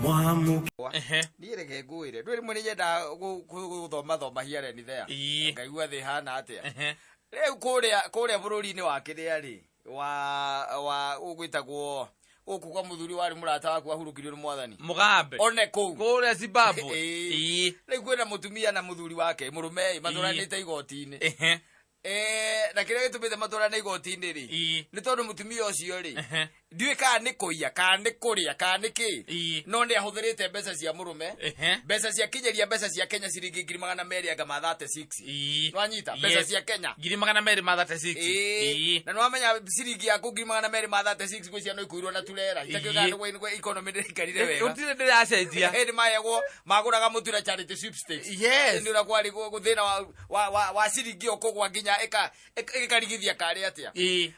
Mwamu Ehe. Niĩ reke ngwĩre, ndũĩ rĩmwe nĩ nyendaga gũthoma thoma here and there. Ngaigua thĩ ĩhana atĩa. Rĩu kũrĩa bũrũri-inĩ wa kĩrĩa rĩ, wa ũgwĩtagwo gũkũ kwa mũthuri warĩ mũrata waku wahurũkirio nĩ mwathani. Mugabe. One kũu. Kũrĩa Zimbabwe. Ĩĩ. Rĩu kwĩna mũtumia na mũthuri wake, mũrũme ĩ, matwaranĩte igoti-inĩ. Na kĩrĩa gĩtũmĩte matwarane igoti-inĩ rĩ, nĩ tondũ mũtumia ũcio rĩ, ndiũĩ kana nĩ kũiya, kana nĩ kũrĩa, kana nĩ kĩ, no nĩ ahũthĩrĩte mbeca cia mũrũme, mbeca cia kinyeria mbeca cia Kenya ciringi ngiri magana merĩ anga ma 36. Nĩwanyita? Mbeca cia Kenya. Ngiri magana merĩ ma 36. Na nĩwamenya ciringi yaku ngiri magana merĩ ma 36 gwĩ ciana ikuirwo na turera. Itakĩũĩ kana nĩ economy ndĩraikarire wega. Gũtirĩ ndĩracenjia. Hĩndĩ mayagwo magũraga mũtu na charity sweepstakes. Nĩ ũrĩa kwarĩ thĩna wa ciringi ĩyo kũgwa nginya ĩkarigithia karĩ atĩa.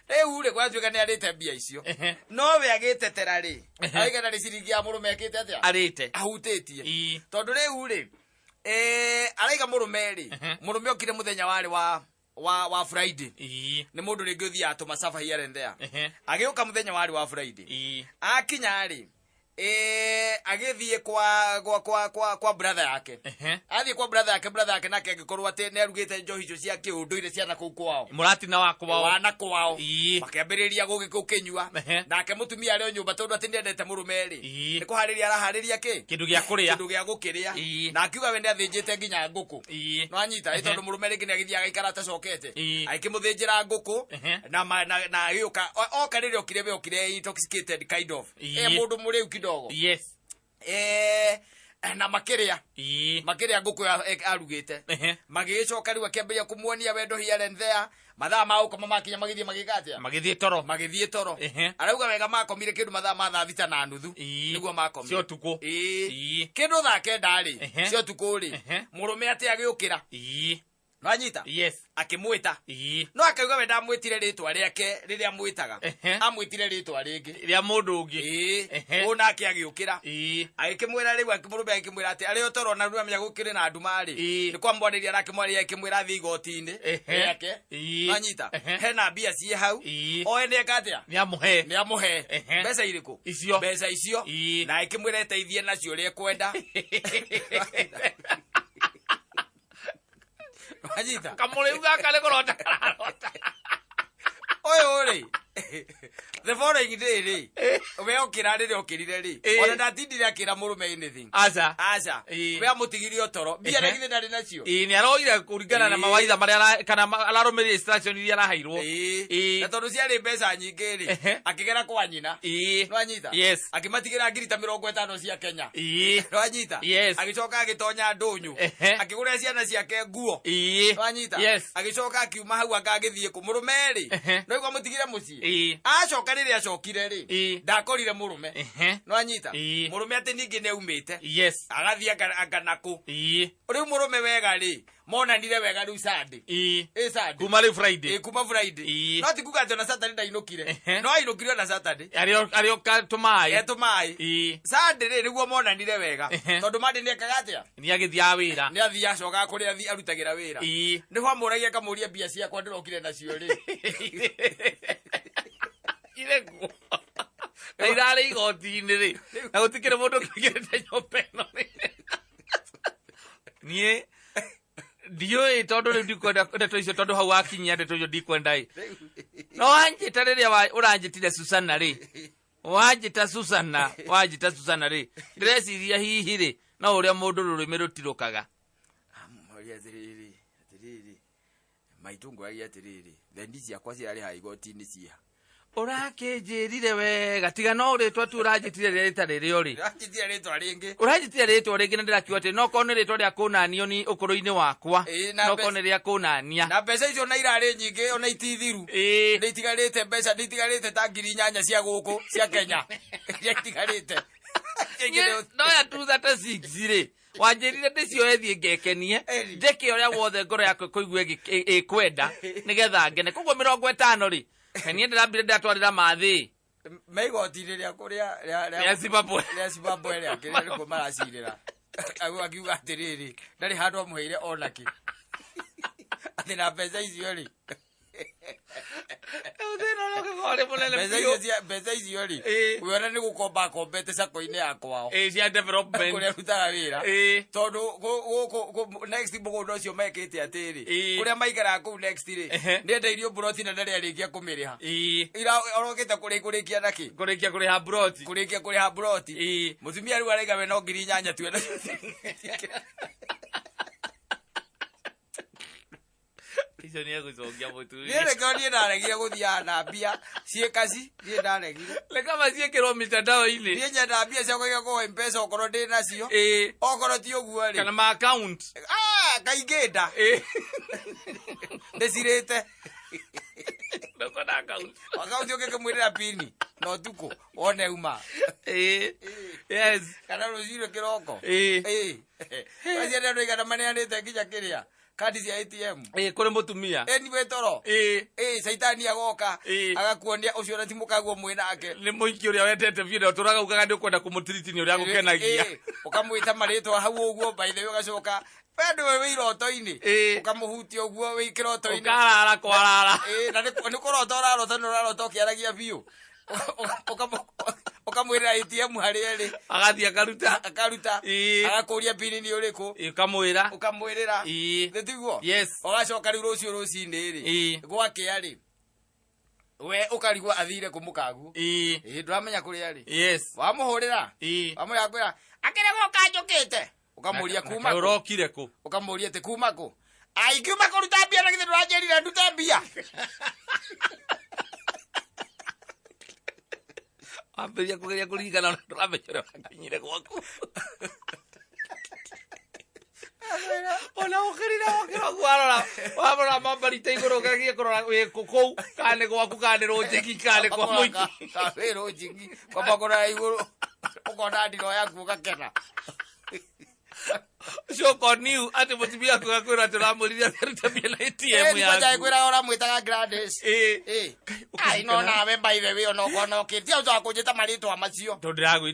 Rĩu rĩ, gwatuĩka nĩ arĩte mbia icio. No we agĩtetera rĩ, arauga ndarĩ ciringi ya mũrũme ekĩte atĩa? Arĩte. Ahutĩtie. Tondũ rĩu rĩ, araiga mũrũme rĩ, mũrũme okire mũthenya warĩ wa Friday. Nĩ mũndũ rĩngĩ ũthiaga tũmacaba here and there. Agĩũka mũthenya warĩ wa Friday. Akinya rĩ, agĩthiĩ kwa brother yake. Athiĩ kwa brother yake, brother yake nake agĩkorwo atĩ nĩ arugĩte njohi icio cia kĩũndũire cia na kũu kwao. Mũratina wa kwao. Wa na kwao. Makĩambĩrĩria gũkĩnyua. Nake mũtumia arĩ o nyũmba tondũ atĩ nĩendete mũrũme rĩ. Nĩ kũharĩria araharĩria kĩ? Kĩndũ gĩa kũrĩa. Kĩndũ gĩa gũkĩrĩa. Na akiuga we nĩathĩnjĩte nginya ngũkũ. Nĩwanyita? Ĩ tondũ mũrũme rĩngĩ nĩagĩthiaga agaikara atacokete. Agĩkĩmũthĩnjĩra ngũkũ. Na na agĩũka. Oka rĩrĩa okire we okire intoxicated kind of. Mũndũ mũrĩu kidogo. Na makĩrĩa. Makĩrĩa ngũkũ arugĩte. Magĩgĩcoka rĩu akĩambĩrĩria kũmuonia wendo here and there. Mathaa ma gũkoma makinya magĩthiĩ magĩka atĩa? Magĩthiĩ toro. Magĩthiĩ toro. Arauga wega makomire kĩndũ mathaa ma thaa thita na nuthu. Nĩguo makomire. Cia ũtukũ. Kĩndũ thaa kenda rĩ, cia ũtukũ rĩ, mũrũme atĩ agĩũkĩra. Nwanyita? Akĩmwĩta. No akauga we ndamwĩtire rĩtwa rĩake rĩrĩa amwĩtaga. Amwĩtire rĩtwa rĩngĩ. Rĩa mũndũ ũngĩ. Ũũ nake agĩũkĩra. Agĩkĩmwĩra rĩu, mũrũme agĩkĩmwĩra atĩ arĩ o toro na rĩu amenya gũkĩrĩ na nduma rĩ. Nĩ kwamwarĩria arakĩmwarĩria akĩmwĩra athiĩ igoti-inĩ rĩake. Nwanyita? Hena mbia ciĩ hau. Oe nĩ eka atĩa? Nĩ amũhe. Nĩ amũhe. Mbeca irĩkũ? Icio. Mbeca icio. Na agĩkĩmwĩra eteithie nacio ũrĩa ekwenda. Wanyita? Kamũrĩu gaka nĩ kũrota kararota. Ũyũ rĩ, the following day rĩ, we okĩra rĩrĩa okĩrire rĩ, ona ndatindire akĩra mũrũme anything. Aca. Aca. We amũtigirie o toro. Mbia na githĩ ndarĩ nacio. Ĩĩ, nĩ aroire kũringana na mawaitha marĩa kana ararũmĩrĩire instruction iria araheirwo. Na tondũ ciarĩ mbeca nyingĩ rĩ, akĩgera kwa nyina. Nĩwanyita? Akĩmatigĩra ngiri ta mĩrongo ĩtano cia Kenya. Nĩwanyita? Agĩcoka agĩtonya ndũnyũ. Akĩgũrĩra ciana ciake nguo. Nĩwanyita? Agĩcoka akiuma hau anga agĩthiĩ kũ mũrũme rĩ. No igua mũtigire mũciĩ. Acoka rĩrĩa acokire rĩ, ndakorire mũrũme. Nĩwanyita? Mũrũme atĩ ningĩ nĩaumĩte. Agathiĩ anga nakũ. Rĩu mũrũme wega rĩ, monanire wega rĩu Sunday. Ĩ Sunday. Kuma rĩu Friday. Ĩ, kuma Friday. No ti kuga atĩ ona Saturday ndainũkire. No ainũkire ona Saturday. Arĩ o ka tũmaĩ. E tũmaĩ. Sunday rĩ, nĩguo monanire wega. Tondũ Monday nĩekaga atĩa? Nĩ agĩthiaga wĩra. Nĩ athiaga acokaga kũrĩa arutagĩra wĩra. Nĩho amũragia akamũria mbia ciakwa ndĩrokire nacio rĩ. Irĩkũ? Na irarĩ igoti-inĩ rĩ. Na gũtikĩrĩ mũndũ ũkĩingĩrĩte nyũmba ĩno rĩ. Niĩ ndiũĩ tondũ rĩu ndikwenda ndeto icio tondũ hau wakinyia ndeto icio ndikwenda ĩ. No wanjĩta rĩrĩa ũranjĩtire Susana rĩ. Wanjĩta Susana, wanjĩta Susana rĩ. Ndĩreciria hihi rĩ, no ũrĩa mũndũ rũrĩmĩ rũtirũkaga. Amũria atĩrĩrĩ, atĩrĩrĩ. Maitũ ngũragia atĩrĩrĩ, thendi ciakwa cirarĩ haha igoti-inĩ ciha. Ũrakĩnjĩrire wega, tiga no rĩtwa tu ũranjĩtire rĩrĩa rĩtarĩ rĩo rĩ. Ũranjĩtire rĩtwa rĩngĩ. Ũranjĩtire rĩtwa rĩngĩ na ndĩrakiuga atĩ no korwo nĩ rĩtwa rĩa kũnanio ni ũkũrũ-inĩ wakwa. Na No korwo nĩ rĩa kũnania. Na mbeca icio na irarĩ nyingĩ ona itithiru. Nĩ itigarĩte mbeca, nĩ itigarĩte ta ngiri inyanya cia gũkũ, cia Kenya. Iria itigarĩte. Niĩ ndoya 236 rĩ. Wanjĩrire ndĩcioe thiĩ ngekenie, njĩke ũrĩa wothe ngoro yakwa ĩkũigua ĩkwenda, nĩgetha ngene. Koguo mĩrongo ĩtano rĩ, niĩ ndĩrambire ndĩratwarĩra mathĩ. Me igoti-inĩ rĩa kũrĩa, rĩa, rĩa, Rĩa Zimbabwe. Rĩa Zimbabwe rĩa kĩrĩa nĩkuo maracirĩra. Agu akiuga atĩrĩrĩ, ndarĩ handũ amũheire onakĩ. Atĩ na mbeca icio rĩ. Thĩna ũrĩa ũngĩkorwo nĩ mũnene Mbeca biũ. icio mbeca icio rĩ, wĩona nĩ gũkomba akombete sacco-inĩ ya kwao. Ĩĩ, cia development. Kũrĩa arutaga wĩra. Tondũ gũkũ next mũgũnda ũcio mekĩte atĩrĩ, kũrĩa maikaraga kũu next rĩ, nĩendeirio mburoti na ndarĩ arĩkia kũmĩrĩha. Ira orokĩte kũrĩkia nakĩ? Kũrĩkia kũrĩha mburoti. Kũrĩkia kũrĩha mburoti. Mũtumia rĩu araiga we no 8,000 tu ena. Icio nĩ egũcokia mũtumia. Niĩ nĩkĩo niĩ ndaregire gũthiaga na mbia ciĩ kaci, niĩ ndaregire. Reke maciĩkĩrwo mitandao-inĩ. Niĩ nyendaga mbia ciakwa igakorwo M-Pesa okorwo ndĩ nacio. Okorwo ti ũguo rĩ. Kana ma account. Ah, kaingĩ nda. Ndĩcirĩte. Ndũkona account. Account ũngĩkĩmwĩrĩra pini na ũtukũ wone uma. Yes. Kana rũcinĩ kĩroko. Wacienda andũ aigana maneanĩte nginya kĩrĩa kandi cia ATM. Ĩĩ, kũrĩ mũtumia. Anyway toro. Ĩĩ, caitani agoka agakuonia ũcio na ti mũkaguo mwĩ nake. Nĩ mũiki ũrĩa wendete biũ na ũtũraga ugaga nĩ ũkwenda kũmũtiriti nĩ ũrĩa agũkenagia. Ĩĩ, ũkamwĩta marĩtwa hau ũguo, by the way ũgacoka we ndũĩ wĩ iroto-inĩ. Ũkamũhutia ũguo wĩ kĩroto-inĩ. Ũkarara kwarara. Ĩĩ, na nĩ kũrota ũrarota, nĩ ũrarota ũkĩaragia biũ. Ũkamwĩrĩra ATM harĩa ĩrĩ. Agathiĩ akaruta. Akaruta. Agakũria pini nĩ ũrĩkũ. Ũkamwĩra. Ũkamwĩrĩra. Nĩ tiguo? Yes. Ũgacoka rĩu rũciũ rũcinĩ rĩ. Gwakĩa rĩ. We ũkarigwo athire kũ mũkaguo. Ĩĩ, ndũramenya kũrĩa arĩ. Yes. Wamũhũrĩra. Wamũhũrĩra akwĩra, akĩrĩ gũka njũkĩte. Ũkamũria kuma Na kũ? ũrokire kũ? Ũkamũria atĩ kuma kũ? Ai, ngiuma kũruta mbia na githĩ ndũranjĩrire ndute mbia? Wambĩrĩria kũgeria kũririkana ona ndũramenya ũrĩa wakinyire gwaku. Ona ũkĩrire wokĩra ũguo warora, warora mambarite igũrũ ũgerie kũrora wĩ kũ kũu, kana nĩ gwaku, kana nĩ rũnjĩki, kana nĩ kwa mũingĩ. Kana wĩ rũnjĩki, kwamba kũrora igũrũ, ũkona ndiro yaku ũgakena. Ũcio niu atĩ mũtumia waku agakwĩra atĩ ũramwĩrire atĩ arute mbia na ATM Ĩĩ, yaku. nĩkwo kwĩraga ũramwĩtaga Gladys. Ĩĩ. Ai, no nawe by the way, ona okorwo no kĩ, tiga ũcoka kũnjĩta marĩtwa macio. Tondũ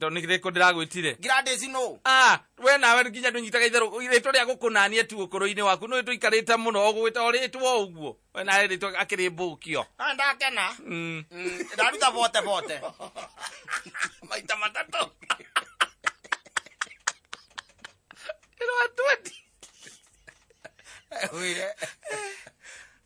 nĩ kĩrĩkũ ndĩragwĩtire? Gladys nũ? Ah, we nawe nginya ndũnyitaga itherũ, rĩtwa rĩa gũkũnania tu ũkũrũ-inĩ waku, nĩ tũikarĩte mũno ũgwĩta o rĩtwa o ũguo. We nawe rĩtwa akĩrĩ mbũkio. Ah, ndakena. Ndaruta bote bote. Maita matatũ. Ĩno wa 20. Wĩre.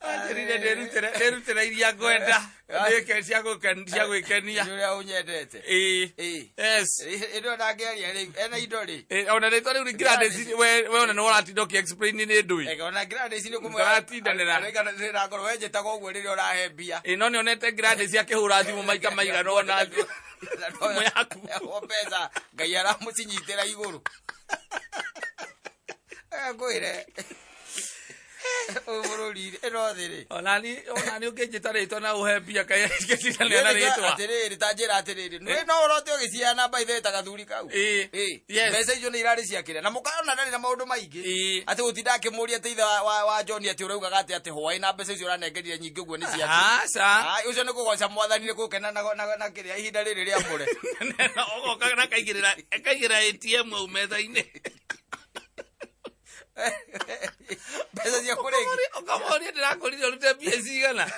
Anjĩrire ndĩrutĩre iria ngwenda. Ndĩke cia gwĩkenia. Nĩ ũrĩa ũnyendete. Ĩĩ. Ĩĩ. Yes. Ĩno ndangĩaria rĩu, ena indo rĩ. Ĩĩ, ona rĩtwa rĩu Gladys, we ona nĩ ũratinda ũkĩ-explain nĩ ndũĩ. Eka, ona Gladys nĩ kũmwĩra. Ndũratindanĩra. Areka ndĩrakorwo we njĩtaga ũguo rĩrĩa ũrahe mbia. Ĩĩ, no nĩonete Gladys akĩhũra thimũ maita maigana ũna thimũ yaku. O mbeca Ngai aramũcinyitĩra igũrũ. Ngwĩre. Ũyũ bũrũri ĩno thĩ rĩ. Onani ũngĩnjĩta rĩtwa na ũhe mbia kaĩ ngĩtindanĩra na rĩtwa. Atĩrĩrĩ, ta njĩra atĩrĩrĩ, nĩ no ũrote ũgĩciana by the way ta gathuri kau. Ĩĩ. Ĩĩ. Yes. Mbeca icio nĩ irarĩ cia kĩrĩa. Na mũkaona ndarĩ na maũndũ maingĩ. Ĩĩ. Atĩ gũtinda akĩmũria atĩ ithe wa John atĩ ũraugaga atĩ hwaĩ na mbeca icio ũranengerire nyingĩ ũguo nĩ ciake. Aca. Ai, ũcio nĩ kũgoca mwathani nĩ gũkena na kĩrĩa ihinda rĩrĩ rĩamũre. Ũgoka na akaigĩrĩra ATM hau metha-inĩ. Mbeca cia kũrĩki. Ũkamũria ndĩrakũrire ũrute mbia cigana.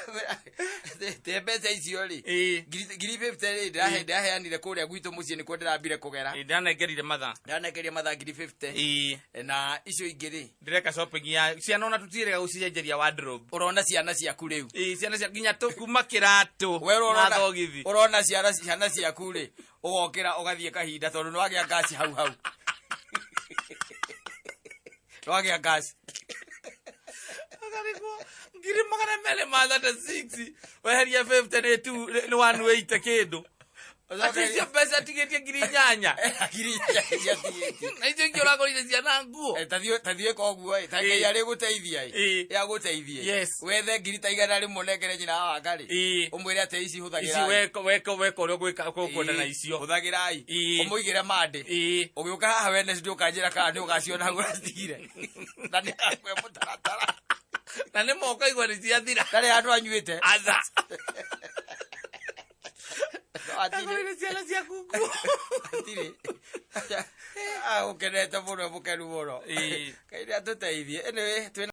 Te mbeca icio rĩ. Ĩĩ. Ngiri 50 rĩ, ndĩraheanire kũrĩa gwitũ mũciĩ nĩkuo ndĩrambire kũgera. Ĩĩ, ndĩranengerire mathaa. Ndĩranengeria mathaa ngiri 50. Ĩĩ. Na icio ingĩ rĩ. Ndĩreka shopping ya ciana ona tũtiĩrĩga gũcicenjeria wardrobe. Ũrona ciana ciaku rĩu. Ĩĩ, ciana cia nginya kuma kĩratũ We na thogithi. ũrona ciana ciaku rĩ, ũgokĩra ũgathiĩ kahinda tondũ nĩwagĩa ngasi hau hau. Nĩwagĩa ngasi. Ũkarigwo, ngiri magana merĩ ma 36, weherie 50 nĩ two, nĩ 180 kĩndũ. Atĩ icio mbeca tigĩtie ngiri inyanya. Ngiri inyanya ciatigĩtie. Na icio ingĩ ũragũrire ciana nguo. Ta thiĩ koguo, ta Ngai Ĩĩ. arĩ gũteithia, ĩ. Ĩĩ. Agũteithie. Yes. Wethe ngiri ta igana rĩmwe ũnengere nyina wa Wangari. Ĩĩ. Ũmwĩre atĩ ici hũthagĩrai. Ici weka ũrĩa ũkwenda na icio. Hũthagĩrai. Ĩĩ. Ũmũigĩre mandĩ. Ĩĩ. Ũgĩũka haha Wednesday ũkanjĩra kana nĩ ũgaciona hau ũracitigire. Na nĩ akũhe mũtaratara. Na nĩ moka igua nĩ ciathira. Ndarĩ handũ anyuĩte. Aca. Atirĩ. Agũrire ciana ciaku nguo. Atirĩ. Ũkenete mũno, mũkenu mũno. Ĩĩ. Ngai nĩ atũteithie. Anyway, twĩna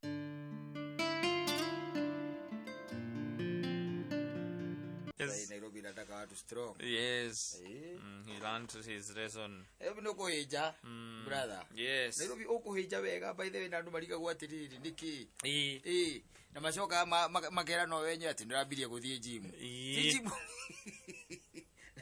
Yes. Nairobi inataka watu strong. Yes. Eh. He learned his lesson. Nairobi nĩ ũkũhĩnja, brother. Yes. Nairobi ũkũhĩnja wega, by the way, na andũ marigagwo atĩrĩrĩ, nĩkĩ? Ĩĩ. Ĩĩ, na macokaga makera no wenye atĩ ndĩrambirie gũthiĩ gym. Ĩĩ. Ti gym.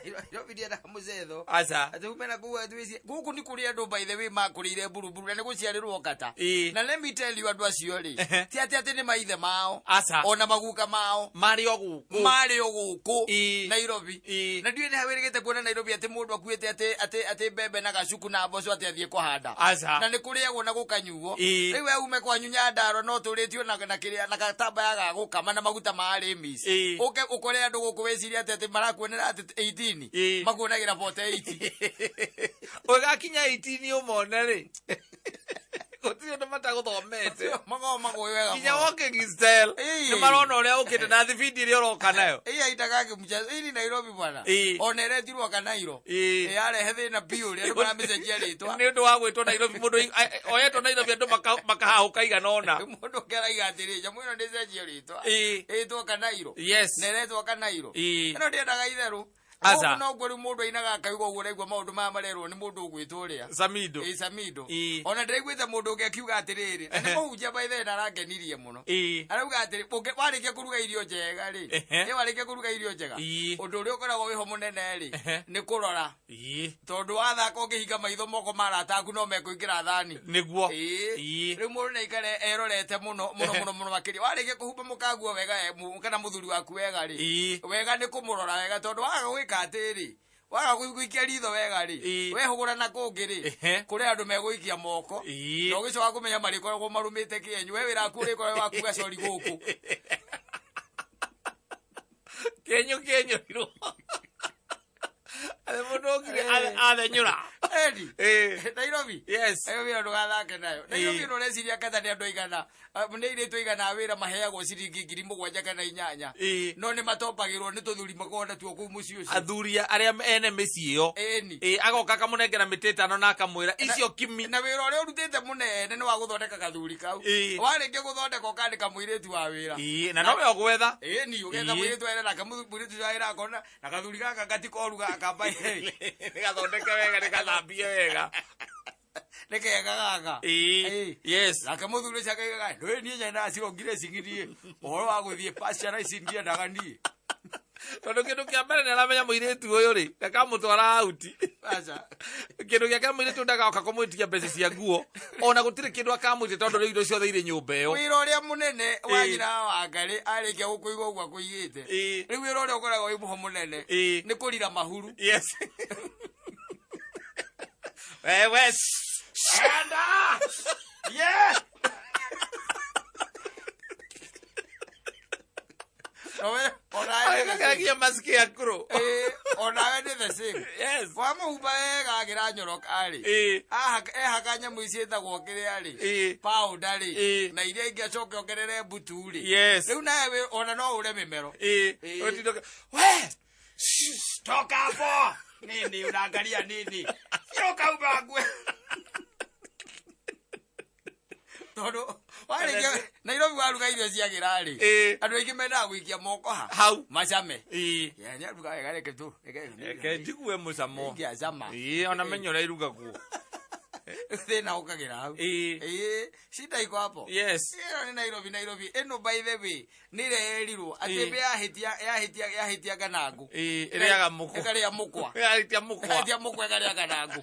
Nairobi ndiendaga mũcetho. Aca. Atĩ ume na kũu atĩ wĩcie gũkũ nĩ kũrĩ andũ, by the way, makũrĩire mburuburu na nĩ gũciarĩrwo kata. Ĩĩ. Na let me tell you, andũ acio rĩ, ti atĩ atĩ nĩ maithe mao Aca. ona maguka mao Marĩ o gũkũ. marĩ o gũkũ Ĩĩ. Nairobi. Ĩĩ. Na ndiũĩ nĩ hawĩrĩgĩte kuona Nairobi atĩ mũndũ akuĩte atĩ mbembe na gacuku na mboco atĩ athiĩ kũhanda. Aca. Na nĩ kũrĩagwo na gũkanyuo. Ĩĩ. Rĩu we ume kwanyu Nyandarua no tũrĩtio na kĩrĩa na gatambaya ga gũkama na maguta ma arĩmis. Ĩĩ. Ũke ũkore andũ gũkũ wĩcirie atĩ marakuonera atĩ 18, Ĩĩ. makuonagĩra 48. Ũgakinya 18 ũmone rĩ, gũtirĩ ũndũ matagũthomete. Makoragwo magũĩ wega Nginya mũno. walking style Ĩĩ. nĩ marona ũrĩa ũkĩte na thibindi ĩrĩa ũroka nayo. Ĩĩ, aitagage mchezo. Hii ni Nairobi, bwana. Ĩĩ. Ona ĩretirwo Kanairo. Ĩĩ. Ĩ, yarehe thĩna biũ rĩ, andũ maramĩcenjia rĩtwa. Nĩ ũndũ wa gwĩtwo Nairobi, mũndũ oyetwo Nairobi andũ makahahũka igana ũna. Mũndũ ũngĩ araiga atĩrĩ, nyamũ ĩno ndĩcenjio rĩtwa. Ĩĩ. Ĩtwo Kanairo. Yes. Na ĩretwo Kanairo. Ĩĩ. Ĩno ndĩendaga itherũ. Aca. Gũkũ noguo rĩu mũndũ ainaga akauga ũguo ũraigua maũndũ maya marerwo nĩ mũndũ ũgwĩtwo ũrĩa. Samido. Ĩ, Samido. Ĩĩ. Ona ndĩraiguĩte mũndũ ũngĩ akiuga atĩrĩrĩ, na nĩ mũhunjia, by the way, na arangenirie mũno. Ĩĩ. Arauga atĩrĩ, warĩkia kũruga irio njega rĩ, Ehe. ĩ, warĩkia kũruga irio njega, Ĩĩ. ũndũ ũrĩa ũkoragwo wĩho mũnene rĩ, Ehe. nĩ kũrora. Ĩĩ. Tondũ wathaka ũngĩhinga maitho, moko ma arata aku no mekũingĩra thani. Nĩguo. Ĩĩ. Ĩĩ. Rĩu mũndũ nĩaikare erorete mũno mũno mũno mũno makĩria warĩkia kũhumba mũkaguo wega, kana mũthuri waku wega rĩ, Ĩĩ. wega nĩ kũmũrora wega, tondũ waga gwĩka atĩrĩ, waga gũikia ritho wega rĩ, Ĩĩ. wehũgũra na kũngĩ rĩ, Ehe. kũrĩ andũ megũikia moko. Ĩĩ. Na ũgĩcoka kũmenya marĩkoragwo marũmĩte kĩenyu, we wĩra waku ũrĩkoragwo wakuga cori gũkũ. Kĩenyũ kĩenyũirwo atĩ mũndũ okire athenyũra. Eni. Ĩĩ. Nairobi. Yes. Nairobi ĩno ndũgathake nayo. Nairobi Ĩĩ. ĩno ũreciria kata nĩ andũ aigana, nĩ airĩtu aigana a wĩra maheagwo ciringi 7,000 kana 8,000? Ĩĩ. No nĩ matopagĩrwo nĩ tũthuri makoragwo natuo kũu mũciĩ ũcio. Athuri arĩa ene mĩciĩ ĩyo. Ĩni. Ĩĩ, agoka akamũnengera mĩtĩ 5 na akamwĩra icio kimi. Na wĩra ũrĩa ũrutĩte mũnene nĩ wa gũthondeka gathuri kau. Ĩĩ. Warĩkia gũthondeka ũkandĩka mũirĩtu wa wĩra. Ĩĩ, na nowe ũgwetha. Ĩni, ũgetha Ĩĩ. mũirĩtu wa wĩra, nake mũirĩtu ũcio wa wĩra akona na gathuri gaka gatikoru gaka mbai. Nĩgathondeke wega, nĩgathambie wega. Nĩ kega gaka. Ĩĩ. Ĩĩ. Yes. Nake mũthuri ũcio akaigaga ndũĩ niĩ nyendaga cirongire cing'irie ũhoro wa gũthiĩ pasture ici ndiendaga niĩ. Tondũ kĩndũ kĩa mbere nĩ aramenya mũirĩtu ũyũ rĩ ndakamũtwara auti. Aca. Kĩndũ gĩake, mũirĩtu ndagoka kũmwĩtia mbeca cia nguo, ona gũtirĩ kĩndũ akamwĩtia, tondũ rĩu indo ciothe irĩ nyũmba ĩyo. Wĩra ũrĩa mũnene wa Ĩĩ. nyina wa Ngarĩ arĩkia gũkũiga ũguo akũigĩte, Ĩĩ. rĩu wĩra ũrĩa ũkoragwo wĩ mũho mũnene Ĩĩ. nĩ kũrira mahuru. Yes, wewe. Enda! Yeah! Nowe, onawe nĩ the same. Agĩkagia maski ya kũrũ. Ĩĩ, onawe nĩ the same. Yes. Wamũhumba wega agĩranyoroka rĩ, Ĩĩ. ehaka nyamũ ici ĩtagwo kĩrĩa rĩ, Ĩĩ. powder rĩ, Ĩĩ. na iria ingĩ acoke ongerere mbutu rĩ, Yes. rĩu nawe ona no ũre mĩmero. Ĩĩ. Ĩĩ. Ũtindoke, we. Toka hapo! Nini unaangalia nini? Sio kauma ngue. Tondũ warĩkia Nairobi waruga irio ciagĩra rĩ, Ĩĩ. andũ aingĩ mendaga gũikia moko ha Hau. macame. Ĩĩ. Ya, nĩaruga wega, reke tu. Reke. Reke njigue mũcamo. Ingĩacama. Ĩĩ, ona menya ũrĩa irugagwo. Thĩna ũkagĩra hau. Ĩĩ. Ĩĩ, shida iko hapo. Yes. Ĩno nĩ Nairobi. Nairobi ĩno, by the way, nĩ ĩrerirwo atĩ Ĩĩ. mbĩ yahĩtia yahĩtia yahĩtia kanangũ. Ĩĩ, ĩrĩaga mũkwa. Ĩkarĩa mũkwa. Yahĩtia mũkwa. Yahĩtia mũkwa ĩkarĩa kanangũ.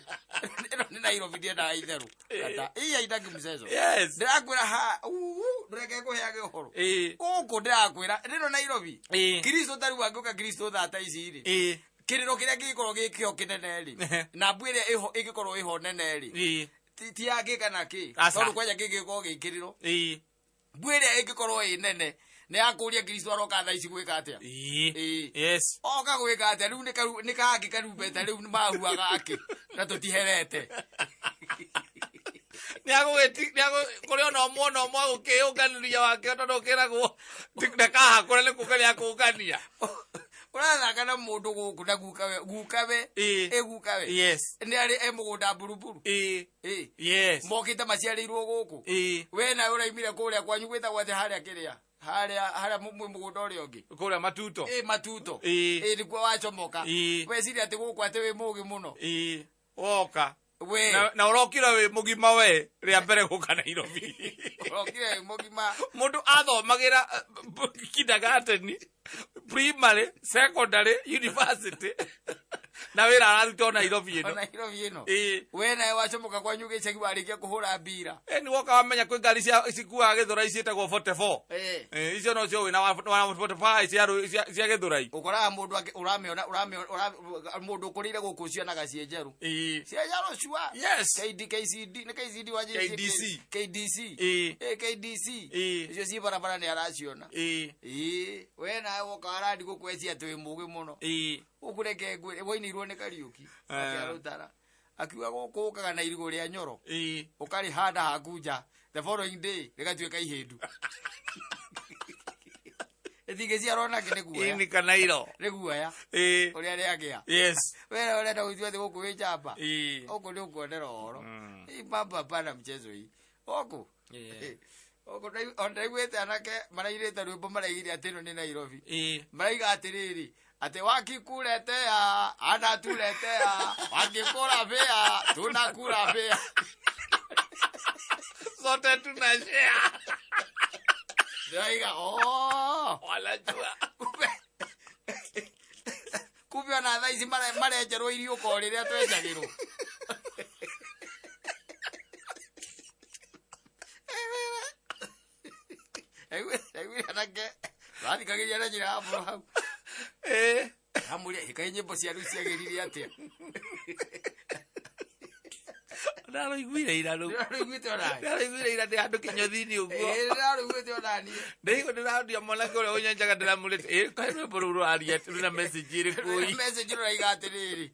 Ĩno nĩ Nairobi, ndiendaga itherũ. Kata iya itaki mchezo. Yes. Ndĩrakwĩra ha uu, ndũreke ngũheage ũhoro. Ĩĩ. Gũkũ ndĩrakwĩra rĩno Nairobi. Ĩĩ. Kristo tarĩu angĩũka Kristo thaa ta ici rĩ, Ĩĩ. kĩrĩro kĩrĩa kĩngĩkorwo gĩ kĩo kĩnene rĩ, na mbu ĩrĩa ĩho ĩngĩkorwo ĩho nene rĩ, Ĩĩ. ti ya kĩ kana kĩ. Aca. Tondũ kwanja kĩngĩkorwo gĩ kĩrĩro, Ĩĩ. mbu ĩrĩa ĩngĩkorwo ĩ nene nĩ yakũria Kristo aroka thaa ici gwĩka atĩa. Ĩĩ. Ĩĩ. Yes. Oka gwĩka atĩa rĩu? Nĩ kangĩ karumbeta rĩu mahuaga akĩ na tũtiherete. Kũrĩ ona ũmwe ona ũmwe agũkĩyũnganĩria wake, tondũ ũkĩragwo ndakahakũra nĩ kũngania akũngania. Ũrathaka na mũndũ gũkũ na gukawe gukawe. Ĩĩ. Ĩ, gukawe Yes. nĩ arĩ e mũgũnda mburuburu. Ĩĩ. Ĩ. Yes. Mokĩte maciarĩirwo gũkũ. Ĩĩ. We nawe ũraimire kũrĩa kwanyu gwĩtagwo atĩ harĩa kĩrĩa Harĩa harĩa mũgũnda ũrĩa ũngĩ. Kũrĩa matuto. Ĩ matuto. Ĩ nĩkuo wacomoka. Weciria atĩ gũkũ atĩ wĩ mũgĩ mũno. Ĩ woka. We. Na ũrokire wĩ mũgima we rĩa mbere gũka Nairobi. Ũrokire wĩ mũgima. Mũndũ athomagĩra kindergarten, primary, secondary, university. Na wĩra araruta o Nairobi ĩno. O Nairobi ĩno. Ĩ. We nawe wacomoka kwanyu gĩcagi warĩkia kũhũra mbira. Ĩ nĩ woka wamenya kwĩ ngari cia cikuaga Gĩthũrai ciĩtagwo 44. Ĩ. Icio no cio wĩna wa 45 cia Gĩthũrai. Ũkoraga mũndũ ũramĩona mũndũ ũkũrĩire gũkũ cionaga ciĩ njerũ. Ĩ. Ciĩ njerũ cua. Yes. KD KCD nĩ KCD wa KDC. KDC. Ĩ. Ĩ KDC. Ĩ. Icio ciĩ barabara nĩ araciona. Ĩ. Ĩ. We nawe woka warandi gũkũ eci atĩ wĩ mũgĩ mũno. Ĩ. Gũkũ reke ngwĩre wainĩirwo nĩ Kariũki. Akĩarũtara. Akiuga gũkũ ũkaga na irigũ rĩa nyoro. Ĩ. Ũkarĩhanda haku nja. The following day rĩgatuĩka ihĩndu. Ĩtingĩciarwo nake nĩ guoya. Ĩ nĩ kanairo. Nĩ guoya. Ĩ. Ũrĩa rĩagĩa. Yes. We ũrenda gũtua atĩ gũkũ wĩ njamba. Ĩ. Gũkũ nĩ ũkuonera ũhoro. Hii mambo hapana mchezo hii. Gũkũ. Gũkũ ndaiguĩte anake marairĩte rwĩmbo maraigire atĩ ĩno nĩ Nairobi. Ĩ. Maraiga atĩrĩrĩ, atĩ wakikuletea anatuletea, wakikula bea tunakula bea. Sote tunashare. Ndĩraiga, oh. Wanajua. Kumbe ona thaa ici marenjerwo iriũko rĩrĩa twenjagĩrwo. Ndaiguire anake rathikagĩria na njĩra ya mũro hau. Ĩ. Amũria, ĩkaĩ nyĩmbo cia rĩu ciagĩrire atĩa? Ndaraiguire ira rĩu. Ndĩraiguĩte ona niĩ. Ndaraiguire ira ndĩ handũ kĩnyũthi-inĩ ũguo. Ĩ, ndĩraiguĩte ona niĩ. Ndaigua ndĩraria mwanake ũrĩa ũnyenjaga ndĩramũrĩte. Ĩ, kaĩ rwĩmbo rũu rũraria rwĩna message ĩrĩkũ ĩ? Message rũraiga atĩrĩrĩ,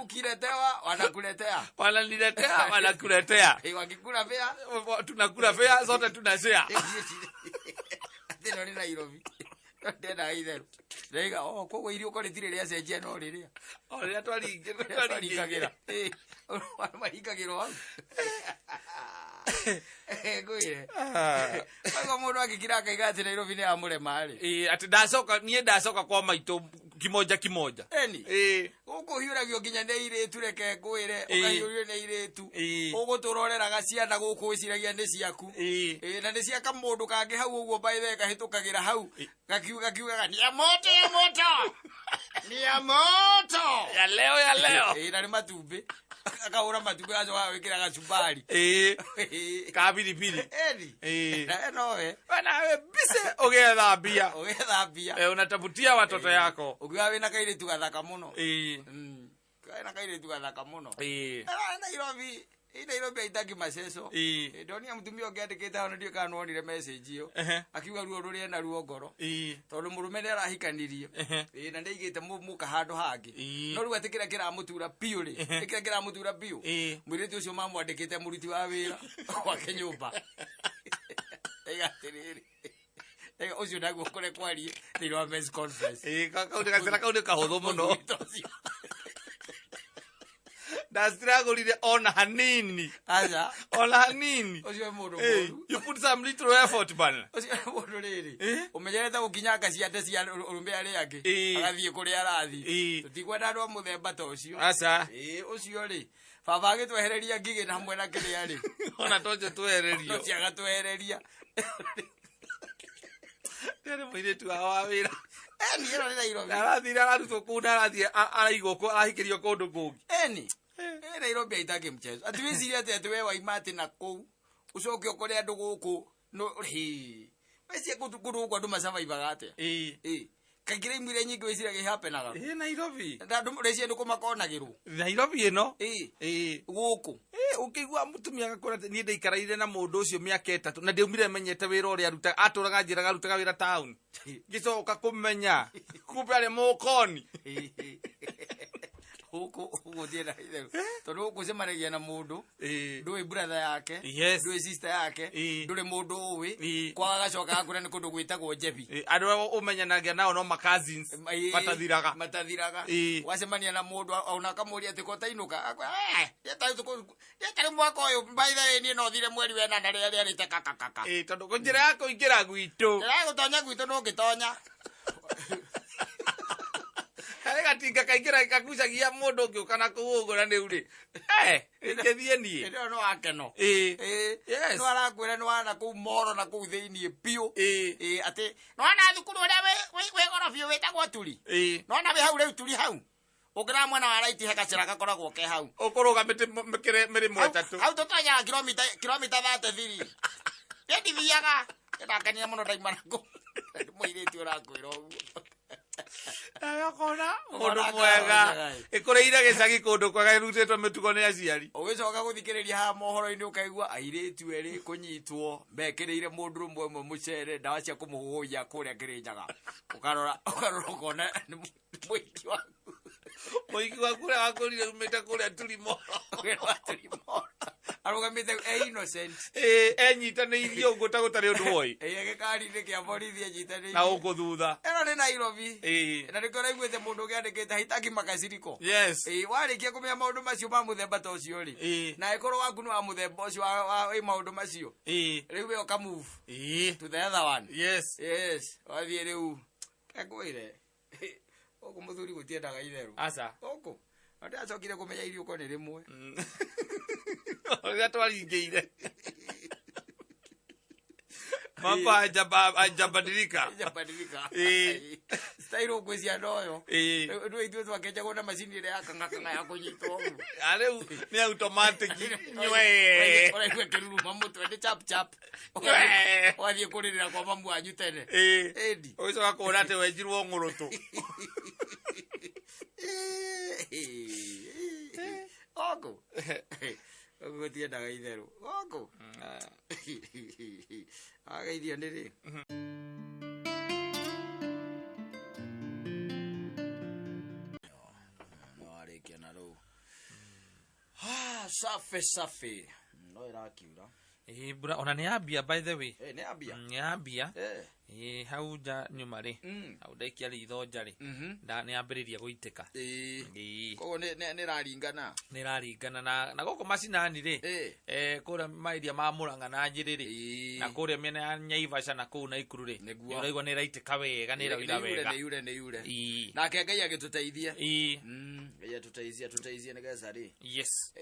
ukiletewa wanakuletea. Wananiletea, wanakuletea. Ĩ, wakikula bea. Tunakula bea, sote tunashare. Atĩ ĩno nĩ Nairobi. Ndenda itherũ. Ndaiga, oh, koguo iriũko rĩtirĩ rĩacenjia no rĩrĩa. O rĩrĩa twaringagĩra. Ĩ, maringagĩrwo hau. Ngwĩre. Koguo mũndũ angĩkira akaiga atĩ Nairobi nĩ yamũrema rĩ. Ĩ, atĩ ndacoka, niĩ ndacoka kwa maitũ kimoja kimoja. Eni. Ĩ. Gũkũ hiũragio nginya nĩ airĩtu, reke ngwĩre, Ĩ. ũkahiũrio nĩ airĩtu. Ĩ. Ũgũtũra ũreraga ciana gũkũ wĩciragia nĩ ciaku. Ĩ. Ĩ, na nĩ cia kamũndũ kangĩ hau ũguo by the way kahĩtũkagĩra hau. Ĩ. Gakiugaga, ni ya moto, ya moto. Ni ya moto. Ya leo, ya leo. Ĩ, na nĩ matumbĩ. Akahũra matumbĩ agacoka agwĩkĩra gacumbari. Ĩ. Ĩ. Ka biribiri. Eni. Ĩ. Na nowe. We nawe busy ũgĩetha mbia. Ũgĩetha mbia. Ĩ, unatafutia watoto yako. Ũkiuga wĩna kairĩtu gathaka mũno. Ĩ. Wĩna kairĩtu gathaka mũno. Ĩ. Nairobi. Ĩ, Nairobi haitaki maceco. Ĩ. Ĩ, ndonire mũtumia ũngĩ andĩkĩte hau na ndiũĩ kana nĩwonire message ĩyo. Akiuga ruo rũrĩa ena ruo ngoro. Ĩ. Tondũ mũrũme nĩ arahikanirie. Ĩ, na nĩaigĩte mũka handũ hangĩ. Ĩ. No rĩu atĩ kĩrĩa kĩramũtura biũ rĩ, kĩrĩa kĩramũtura biũ. Ĩ. Mũirĩtu ũcio mamwandĩkĩte mũruti wa wĩra gwake nyũmba. Aiga atĩrĩrĩ. Aiga ũcio naguo kũrĩa kwarie thĩinĩ wa men's conference. Ĩ, kau nĩ gacĩra kau nĩ kahũthũ mũno. Mũirĩtu ũcio. Ndaciragũrire ona hanini. Aca. Ona hanini. Ũcio nĩ mũndũ Hey, mũũru. you put some little effort bana. Ũcio nĩ mũndũ rĩrĩ. Eh? Ũmenyerete gũkinyanga ciande cia ũrũme arĩa angĩ. Eh. Agathiĩ kũrĩa arathiĩ. Eh. Tũtikwenda andũ a mũthemba ta ũcio. Aca. Ũcio rĩ, baba agĩtwehereria ngigĩ na hamwe na kĩrĩa rĩ. Ona tocio twehererio. Tocio agatwehereria. Nĩ mũirĩtu wao wa wĩra. Eni, ĩno nĩ Nairobi. Arathire ararutwo kũu na arathiĩ araigwo kũ, arahikĩrio kũndũ kũngĩ. Eni. Nairobi haitaki mchezo. Ati wĩcirie atĩ atĩ we waima atĩ na kũu, ũcoke ũkore andũ gũkũ, no, hĩ. Wĩcirie kũndũ gũkũ andũ macabaibaga atĩa? Ĩ. Ĩ. Kaingĩ rĩmwe iria nyingĩ wĩciragia ihapenaga. Ĩ, Nairobi. Na andũ rĩciria nĩ kũmakonagĩrwo. Nairobi ĩno? Ĩ. Ĩ. Gũkũ. Ĩ, ũkĩigua mũtumia agakũra atĩ niĩ ndaikaraire na mũndũ ũcio mĩaka 3 na ndiaumire menyete wĩra ũrĩa arutaga, atũraga njĩraga arutaga wĩra town. Ngĩcoka kũmenya kumbe arĩ mũkoni. Gũkũ gũthiĩ na itherũ. Tondũ gũkũ na mũndũ. Ndũĩ brother yake. Ndũĩ sister yake. Ndũrĩ mũndũ ũĩ. Kwaga gacoka gakũra nĩ kũndũ gwĩtagwo Njebi. Andũ arĩa ũmenyanagia nao no ma cousins. Matathiraga. Matathiraga. Wacemania na mũndũ ona akamũria atĩ ko tainũka. Akwĩra, "Eh, mwaka ũyũ by the way niĩ no thire mweri wa ĩnana rĩrĩa rĩarĩte kakakaka." Tondũ njĩra ya kũingĩra gwitũ. Njĩra ya gũtonya gwitũ ndũngĩtonya. Harĩ gatinga kaingĩra kagucagia mũndũ ũngĩũka na kũu ũguo na rĩu rĩ. Ingĩthiĩ niĩ. Hĩndĩ ĩyo no wakeno. Yes. No arakwĩra nĩ wana kũu moro na kũu thĩiniĩ biũ. Atĩ nĩwona thukuru ũrĩa wĩ goro biũ wĩtagwo Turi. Nĩwona wĩ hau rĩu Turi hau. Ũngĩrora mwena wa right he gacĩra gakoragwo ke hau. Ũkũrũgamĩte mĩrĩmo ĩtatũ. Hau tũtonyaga kilomita 33. Niĩ ndithiaga. Nĩndakenire mũno ndaima na kũu. Mũirĩtu ũrakwĩra ũguo. Ũkona mũndũ mwega ĩkũrĩire gĩcagi kũndũ kwega ĩrutĩtwo mĩtugo nĩ aciari. Ũgĩcoka gũthikĩrĩria haha mohoro-inĩ ũkaigua airĩtu erĩ kũnyitwo mekĩrĩire mũndũ ũmwe mũcere ndawa cia kũmũhũhũia kũrĩa Kĩrĩnyaga. Ũkarora ũkona nĩ mũiki waku. Mũiki waku ũrĩa wakũrire umĩte kũrĩa Turimo. Arũgamĩte e innocent. Enyitanĩirie ũguo ta gũtarĩ ũndũ woi. Gĩkari-inĩ kĩa borithi enyitanĩirie. Na gũkũ thutha. Ĩno nĩ Nairobi. Na nĩkĩo ũraiguĩte mũndũ ũngĩ andĩkĩte haitaki makasiriko. Yes. Warĩkia kũmenya maũndũ macio ma mũthemba ta ũcio rĩ. Na ĩkorwo waku nĩ wa mũthemba ũcio wa maũndũ macio. Rĩu we ũka move. To the other one. Yes. Yes. Wathiĩ rĩu. Ngwĩre. Gũkũ mũthuri gũtiendaga itherũ. Aca. Gũkũ. Na ndĩracokire kũmenya iriũko nĩ rĩmwe. Ũrĩa twaringĩire. Mambo hajabadilika. Hajabadilika. Style ũngwĩcia noyo. Rĩu ithuĩ twakĩnjagwo na macini ĩrĩa ya kang'akang'a ya kũnyitwo ũguo. Rĩu nĩ automatic. Nywe. Ũraigua kĩruruma mũtwe nĩ chap chap. Ũgathiĩ kũrĩrĩra kwa mamu wanyu tene. Ĩndi. Ũgĩcoka kuona atĩ wenjirwo ng'ũrũtũ. Gũkũ. Gũkũ gũtiendaga itherũ. Gũkũ. Ageithio nĩ rĩ? No arĩkia na rũu. Safi safi. No ĩrakiura. Mbura ona nĩ yambia by the way. Nĩ yambia? Nĩ yambia. Hau nja nyuma rĩ. Hau ndaikia ritho nja rĩ. Nĩ yambĩrĩria gũitĩka. Koguo nĩ ĩraringana. Nĩ ĩraringana na gũkũ macinani rĩ. Kũrĩa mairia ma Mũrang'a na Njĩrĩ rĩ. Na kũrĩa mĩena ya Naivasha na kũu Naikuru rĩ. Nĩguo. Ũraigua nĩ ĩraitĩka wega, nĩ ĩraura wega. Nĩ yure, nĩ yure. Nake Ngai agĩtũteithie. Ngai atũteithie, atũteithie nĩgetha rĩ. Yes.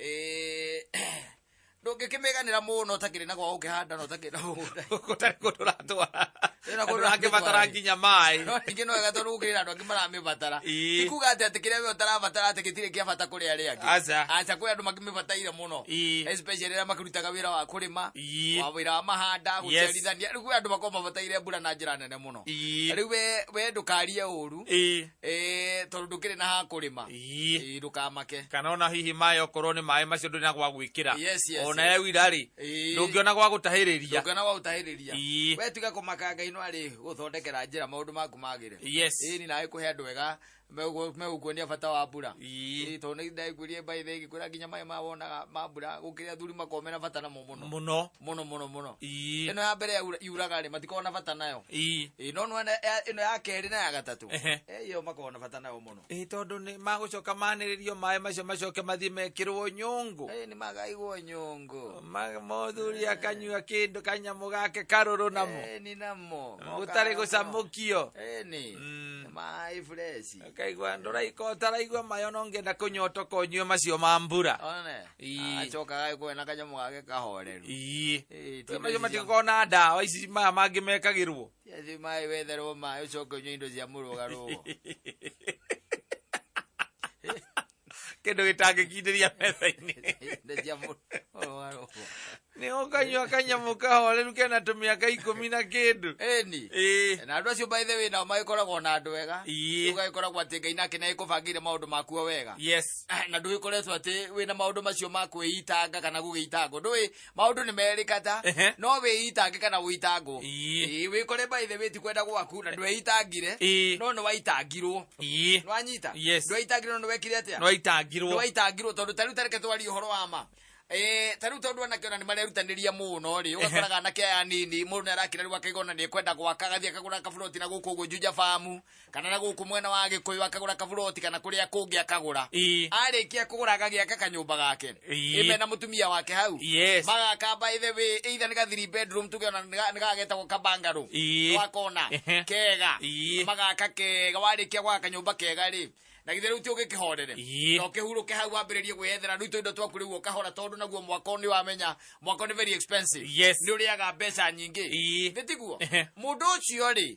Ndũngĩkĩmĩganĩra mũno ũtakĩrĩ na gwa gũkĩhanda na ũtakĩrĩ na mũgũnda. Gũtarĩ kũndũ ũratwara. Ĩno Andũ angĩ nginya maĩ. No ningĩ no wega tondũ gũkĩrĩ na andũ angĩ maramĩbatara. Ti kuga atĩ kĩrĩa we ũtarabatara atĩ gĩtirĩ kĩa bata kũrĩ arĩa angĩ. Aca. Aca, kwĩ andũ makĩmĩbataire mũno. Especially arĩa makĩrutaga wĩra wa kũrĩma, wa wĩra wa mahanda, gũciarithania. Rĩu kwĩ andũ makoragwo mabataire mbura na njĩra nene mũno. Rĩu we ndũkarie ũru. Tondũ ndũkĩrĩ na ha kũrĩma. Ndũkamake. Kana ona hihi maĩ okorwo nĩ maĩ macio ndũrĩ na gwa gwĩkĩra. Yes, yes. Ona yaura rĩ, ndũngĩona gwa gũtahĩrĩria. Ndũngĩona gwa gũtahĩrĩria. We tiga kũmaka Ngai no arĩ gũthondekera njĩra maũndũ maku magĩre. Yes. Ni nawe kũhe andũ ega megũkuonia bata wa mbura. Tondũ nĩ ndaiguire by the way ngĩkwĩra nginya maĩ ma wonaga ma mbura gũkĩrĩa athuri makoragwo mena bata namo mũno. Mũno. Mũno mũno mũno. Ĩno ya mbere yuraga rĩ matikoragwo na bata nayo. No nĩwona ĩno ya kerĩ na ya gatatũ. Ĩyo makoragwo na bata nayo mũno. Tondũ nĩ magũcoka manĩrĩrio maĩ macio macoke mathiĩ mekĩrwo nyũngũ. Nĩ magaigwo nyũngũ. Mũthuri akanyua kĩndũ kanyamũ gake karũrũ namo. Nĩ namo. Gũtarĩ gũcamũkio. Nĩ. Maĩ fresh. Kaigua ndũraika ũtaraigua maĩ ona ũngĩenda kũnyotoka ũnyue macio ma mbura. One. Acoka agagĩkorwo na kanyamũ gake kahoreru. Macio matikoragwo na ndawa ici maya mangĩ mekagĩrwo. Ti maĩ wetherwo maĩ ũcoke ũnyue indo cia mũrũgarũgo. Kĩndũ gĩtangĩkindĩria metha-inĩ. Indo cia mũrũgarũgo. Nĩ ũkanyua kanyamũ kahoreru kena tũmĩaka ikũmi na kĩndũ. Ĩni. Ĩĩ. Na andũ acio by the way nao magĩkoragwo na andũ ega. Ĩĩ. Ũgagĩkoragwo atĩ Ngai nake nĩ agĩkũbangĩire maũndũ makuo wega. Yes. Na ndũgĩkoretwo atĩ wĩna maũndũ macio ma kwĩitanga kana gũgĩitangwo. Ndũĩ maũndũ nĩ merĩ kata. Ehe. No wĩitange kana wĩitangwo. Ĩĩ. Ĩĩ, wĩkore by the way ti kwenda gwaku na ndweitangire. Ĩĩ. No nĩ waitangirwo. Ĩĩ. Nĩwanyita? Yes. Ndweitangire no nĩwekire atĩa? Nĩwaitangirwo. Nĩwaitangirwo tondũ ta rĩu ta reke twarie ũhoro wa ma. Ta rĩu tondũ anake ona nĩmarerutanĩria mũno rĩ, ũgakoraga anake aya anini mũndũ nĩarakĩra rĩu akaigua ona nĩekwenda gwaka, agathiĩ akagũra kaburoti na gũkũ ũguo Juja Farm, kana na gũkũ mwena wa Gĩkũyũ akagũra kaburoti kana kũrĩa kũngĩ akagũra. Ĩĩ. Arĩkia kũgũra agagĩaka kanyũmba gake. Ĩĩ. Ĩ mena mũtumia wake hau. Yes. Magaka by the way, either nĩ ga 3 bedroom tuge ona nĩ gagetagwo kabangaro. Ĩĩ. Wakona. Ehe. Kega. Ĩĩ. Magaka kega, warĩkia gwaka kanyũmba kega rĩ. Na githĩ rĩu ti ũgĩkĩhorere? Ĩĩ. Na ũkĩhurũke hau wambĩrĩrie gwĩyethera rĩu tũindo twaku rĩu ũkahora tondũ naguo mwako nĩ wamenya mwako nĩ very expensive. Yes. Nĩ ũrĩaga mbeca nyingĩ. Ĩĩ. Nĩ tiguo? Ehe. Mũndũ ũcio rĩ,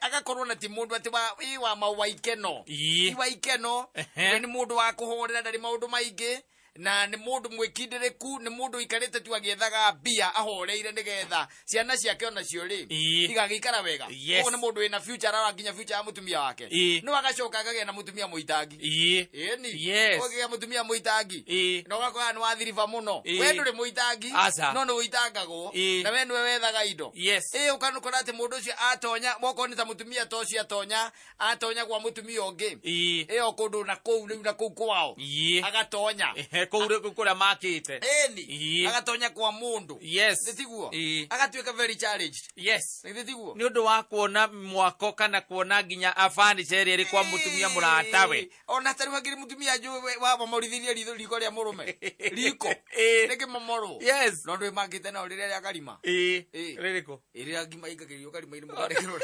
agakorwo na ti mũndũ atĩ wa maũa ikeno. Ĩĩ. Ti wa ikeno. Ehe. We nĩ mũndũ wa kũhorera, ndarĩ maũndũ maingĩ. Na nĩ mũndũ mwĩkindĩrĩku, nĩ mũndũ ũikarĩte tu agĩethaga mbia ahoreire nĩgetha ciana ciake onacio rĩ, Ĩĩ. igagĩikara wega. Yes. Koguo nĩ mũndũ wĩna future, ararora nginya future ya mũtumia wake. Ĩĩ. No agacoka akagĩa na mũtumia mũitangi. Ĩĩ. Ĩni. Yes. Ũkagĩa mũtumia mũitangi. Ĩĩ. Na ũgakora nĩ wathiriba mũno. Ĩĩ. We ndũrĩ mũitangi, Aca. no nĩ ũitangagwo. Ĩĩ. Na we nĩwe wethaga indo. Yes. Ĩĩ, ũkanokora atĩ mũndũ ũcio atonya, moko nĩ ta mũtumia ta ũcio atonya, atonya kwa mũtumia ũngĩ. Ĩĩ. Ĩyo kũndũ na kũu rĩu na kũu kwao. Ĩĩ. Agatonya. Ehe, kũu rĩ- kũrĩa makĩte. Ĩni. Ĩĩ. Agatonya kwa mũndũ. Yes. Nĩ tiguo? Ĩĩ. Agatuĩka very challenged. Yes. Nĩ tiguo? Nĩ ũndũ wa kuona mwako kana kuona nginya a furniture ĩrĩa ĩrĩ kwa mũtumia mũratawe. Ĩĩ. Ona ta rĩu hakĩrĩ mũtumia njũĩ wa momorithĩrie riko rĩa mũrũme. Riko. Ĩĩ. Rĩkĩmomorwo. Yes. No ndũĩ makĩte nao rĩrĩa rĩa karima. Ĩĩ. Ĩĩ. Rĩrĩkũ? Rĩrĩa ngima ĩikagĩrio karima-inĩ mũkarekĩrwo.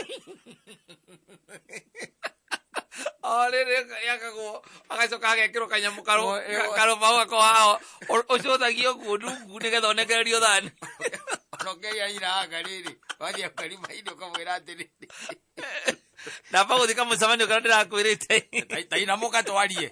O rĩrĩ rĩakagwo agacoka agekĩrwo kanyamũ karũbaũ gako haho ũcũthagia ũguo ndungu nĩgetha ũnengererio thani. Ona ũngĩaria iraga rĩrĩ, wathiĩ karima-inĩ ũkamwĩra atĩrĩrĩ. Ndamba gũthiĩ kamũcemanio karĩa ndĩrakwĩrĩte. Ta inamũka twarie.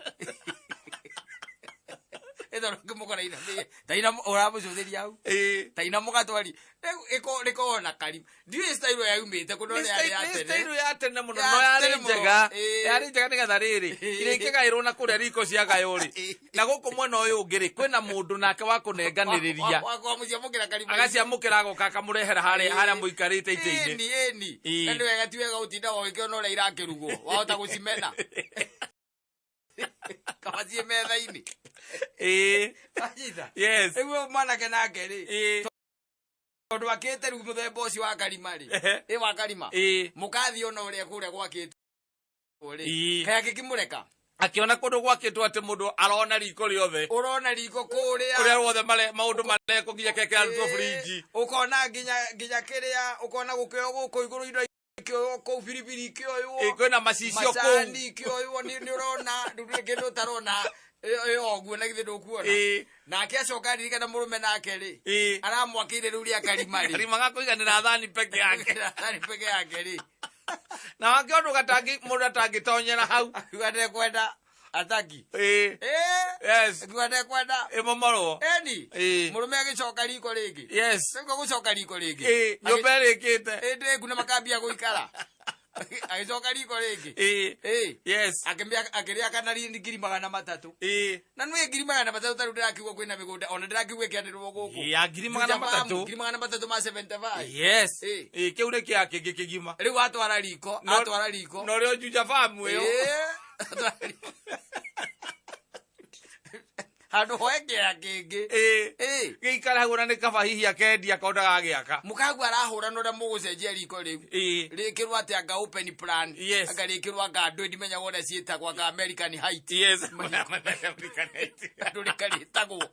Ĩtondũ ũngĩmũkora inamĩe. Ta ũramũcũthĩria hau. Ĩĩ. Ta inamũka twarie. Rĩu rĩkoragwo na karima. Ndiũĩ style ĩyo yaumĩte kũ no yarĩ ya Nĩ tene. style ya tene mũno, Ya no yarĩ tene mũno. njega. Ĩĩ. Yarĩ njega nĩgetha rĩrĩ, Ĩĩ. iria ingĩgaĩrwo na kũrĩa riko ciagaywo rĩ. Ĩĩ. Na gũkũ mwena ũyũ ũngĩ rĩ, kwĩna mũndũ nake wa kũnenganĩrĩria. Wa kũmũciamũkĩra karima. Agaciamũkĩra agoka akamũrehera harĩa mũikarĩte itĩ-inĩ. Ĩni, ĩni. Ĩĩ. Na nĩ wega ti wega gũtinda ũgĩkĩona ũrĩa irakĩrugwo. Wahota gũcimena. Kaba ciĩ metha-inĩ. Ĩĩ. Wanyita? Yes. Rĩu mwanake nake rĩ, Ĩĩ. tondũ akĩte rĩu mũthemba ũcio wa karima rĩ. Ehe. Ĩ wa karima. Ĩĩ. Mũkathiĩ ona ũrĩa kũrĩa gwakĩtwo rĩ. Ĩĩ. Kaĩ agĩkĩmũreka? Akĩona kũndũ gwakĩtwo atĩ mũndũ arona riko rĩothe. Ũrona riko kũrĩa. Kũrĩa ruothe maũndũ marekwo nginya keke arutwo fridge. Ũkona nginya kĩrĩa, ũkona gũkĩoywo gũkũ igũrũ indo ikĩoywo kũu, biribiri ikĩoywo. Ĩĩ, kwĩna macicio kũu. Macani ikĩoywo, nĩ ũrona, rĩu ndũrĩ kĩndũ ũtarona. Ĩyo ũguo na githĩ ndũkuona. Ĩĩ. Nake acoka aririkana mũrũme nake rĩ. Ĩĩ. Aramwakĩire rĩu rĩa karima rĩ. Karima ga kũiganĩra thani peke yake. Thani peke yake rĩ. Na wake ũndũ mũndũ atangĩtonyera hau. Akiuga ndekwenda ataki. Ĩĩ. Ĩĩ. Yes. Akiuga ndekwenda. Ĩmomorwo. Ĩni. Ĩĩ. Mũrũme agĩcoka riko rĩngĩ. Yes. Rĩu gũcoka riko rĩngĩ. Ĩĩ, nyũmba ĩrĩkĩte. Ĩĩ, ndĩku na makambia gũikara. Agĩcoka riko rĩngĩ. Ĩĩ. Ĩĩ. Yes. Akĩrĩa kana ngiri magana matatũ. Ĩĩ. Na nĩ ngiri magana matatũ tarĩu ndĩrakiuga kwĩna mĩgũnda, ona ndĩrakiuga ĩkĩanĩrĩrwo gũkũ. Ya ngiri magana matatũ. Ngiri magana matatũ ma 75. Yes. Ĩĩ. Ĩĩ, kĩu nĩ kĩa kĩngĩ kĩgima. Rĩu atwara riko, atwara riko. No rĩo Juja Farm ĩyo. Ĩĩ. Atwara riko. Handũ hoe kĩa kĩngĩ. Ĩĩ. Ĩĩ. Gĩikara hau ona nĩ kaba hihi akendia akonda gagĩaka. Mũkagu arahũra na ũrĩa mũgũcenjia riko rĩu. Ĩĩ. Rĩkĩrwo atĩ anga open plan. Yes. Anga rĩkĩrwo anga ndũĩ ndimenyaga ũrĩa ciĩtagwo anga American height. Yes. American height. Andũ rĩkarĩtagwo.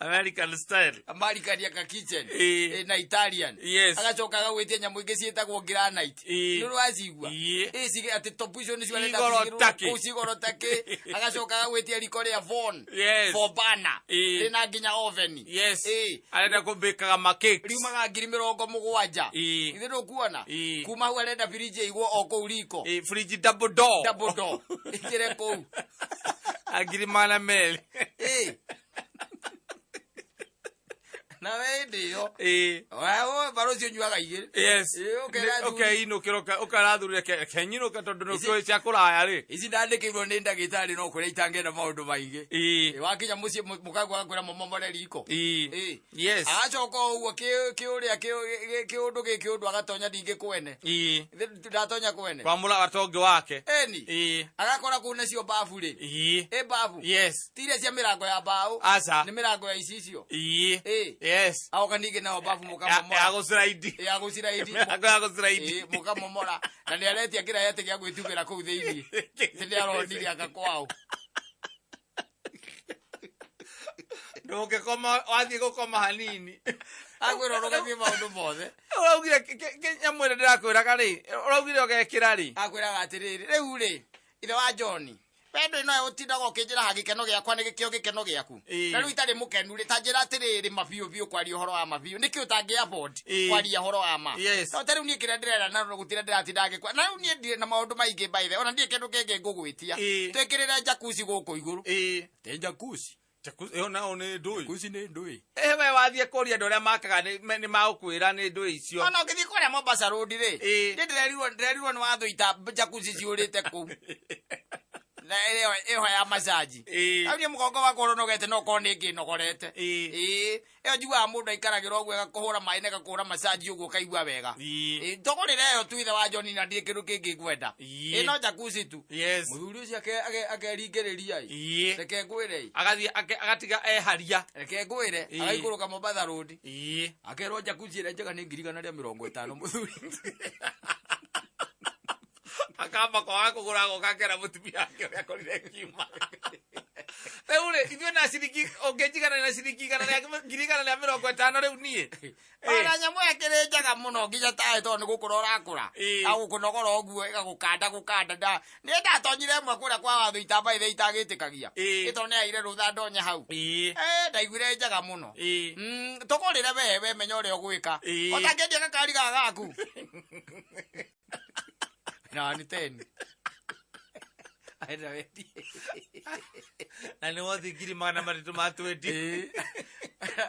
American style. American aka kitchen. Ĩĩ. Ĩĩ, na Italian. Yes. Agacoka agagwĩtia nyamũ ingĩ ciĩtagwo granite. Ĩĩ. Nĩ ũracigua? Ĩĩ. Ĩĩ, cigĩ atĩ top icio nĩcio arenda Igoro cigĩrwo taki. kũu cigoro taki. Agacoka agagwĩtia riko rĩa Von. Yes. For burner. Ĩĩ. Rĩna nginya oven. Yes. Ĩĩ. Arenda kũbĩkaga ma cakes. Riumaga ngiri mĩrongo mũgwanja. Ĩĩ. Githĩ ndũkuona? Ĩĩ. Kuma hau arenda firiji ĩigwo o kũu riko. Ĩĩ, fridge double door. Double door. Ĩingĩre kũu. Ngiri magana merĩ. Ĩĩ. Na we hĩndĩ ĩyo Ĩĩ. wewe barũthi ũnyuaga igĩrĩ. Yes. Ĩĩ, ũkera athuri. Ũkeinũkĩra ũkera athuri kenyinũke tondũ nĩ ũkĩũĩ cia kũraya rĩ. Ici ndandĩkĩirwo nĩ ndagĩtarĩ no kũrĩa itangĩenda maũndũ maingĩ. Ĩĩ. Ĩ, wakinya mũciĩ mũkagua agakwĩra mũmomore riko. Ĩĩ. Ĩĩ. Yes. Agacoka o ũguo kĩũrĩa kĩũndũ gĩkĩũndũ agatonya ndingĩ kwene. Ĩĩ. Ndatonya kwene. Kwa mũrata ũngĩ wake. Eni. Ĩĩ. Agakora kũu nacio babu rĩ. Ĩĩ. Ĩ babu. Yes. Ti iria cia mĩrango ya mbaũ. Aca. Nĩ mĩrango ya icicio. Ĩĩ. Ĩĩ. Yes. Agoka ningĩ nao babu Ya mũkamomora. gũciraidi. Ya gũciraidi. Mĩrango ya gũciraidi. Ĩĩ, mũkamomora. Na nĩ aretia kĩraya atĩ gĩa gwĩtubĩra kũu thĩiniĩ. Atĩ nĩ aronire anga kwao. Ndũngĩkoma wathiĩ gũkoma hanini. Akwĩra ũrũgamie maũndũ mothe. Ũraugire nyamũ ĩrĩa ndĩrakwĩraga rĩ, ũraugire ũgekĩra rĩ. Akwĩraga atĩrĩrĩ, rĩu rĩ, ithe wa John, we ndũrĩ nowe ũtindaga ũkĩnjĩra ha gĩkeno gĩakwa nĩ gĩkĩo gĩkeno gĩaku. Ĩĩ. Na rĩu itarĩ mũkenu rĩ, ta njĩra atĩrĩrĩ mabiũ biũ kwaria ũhoro wa ma biũ. Nĩkĩ ũtangĩ afford Ĩĩ. kwaria ũhoro wa ma? Yes. No ta rĩu niĩ kĩrĩa ndĩrera na gũtirĩ ndĩratinda ngĩkwa. Na rĩu niĩ ndirĩ na maũndũ maingĩ by the way, ona ndirĩ kĩndũ kĩngĩ ngũgwĩtia. Ĩĩ. Twĩkĩrĩre jacuzzi gũkũ igũrũ. Ĩĩ. Te jacuzzi. Jacuzzi ĩyo nayo nĩ ndũĩ. Jacuzzi nĩ ndũĩ. Ĩ we wathiĩ kũria andũ arĩa makaga nĩ magũkwĩra nĩ ndũĩ icio. Ona ũngĩthiĩ kũrĩa Mombasa Road rĩ, Ĩĩ. niĩ ndĩrerirwo nĩ watho ita jacuzzi ciũrĩte kũu. Na ĩyo ya massage. Ĩĩ. Hau niĩ mũgongo wakwa ũrũnogete no korwo nĩ ngĩnogorete. Ĩĩ. Ĩĩ. Ĩyo njiguaga mũndũ aikaragĩra ũguo ĩgakũhũra maĩ na ĩgakũhũra massage ũguo ũkaigua wega. Ĩĩ. Ĩĩ, tũgũrĩre ĩyo tu ithe wa John na ndirĩ kĩndũ kĩngĩ ngwenda. Ĩĩ. Ĩĩ, no jacuzzi tu. Yes. Mũthuri ũcio akeringĩrĩria ĩ. Ĩĩ. Reke ngwĩre ĩ. Agathiĩ agatiga eharia. Reke ngwĩre, Ĩĩ. agaikũrũka Mombasa Road. Ĩĩ. Akerwo jacuzzi ĩrĩa njega nĩ 150,000 mũthuri. Akamba kwaga kũgũra agoka akera mũtumia wake ũrĩa akorire kiuma. Rĩu rĩ, ithuĩ na ciringi ũngĩnjigana na ciringi 150,000 rĩu niĩ. Ona nyamũ ĩkĩrĩ njega mũno nginya tawe tondũ nĩ gũkũra ũrakũra. Ĩĩ. Agũkũnogora ũguo ĩgagũkanda gũkanda nda. Niĩ ndatonyire ĩmwe kũrĩa kwa watho itamba ithe itagĩtĩkagia. Ĩĩ. Ĩ tondũ nĩaire rũtha ndonye hau. Ĩĩ. Ndaiguire njega mũno. Ĩĩ. Tũgũrĩre we menya ũrĩa ũgwĩka. Ĩĩ. Ũtangĩendia gakari gaka gaku. Na ni teni. Aenda wendie. Na nĩ wothi 320,000. Ĩĩ.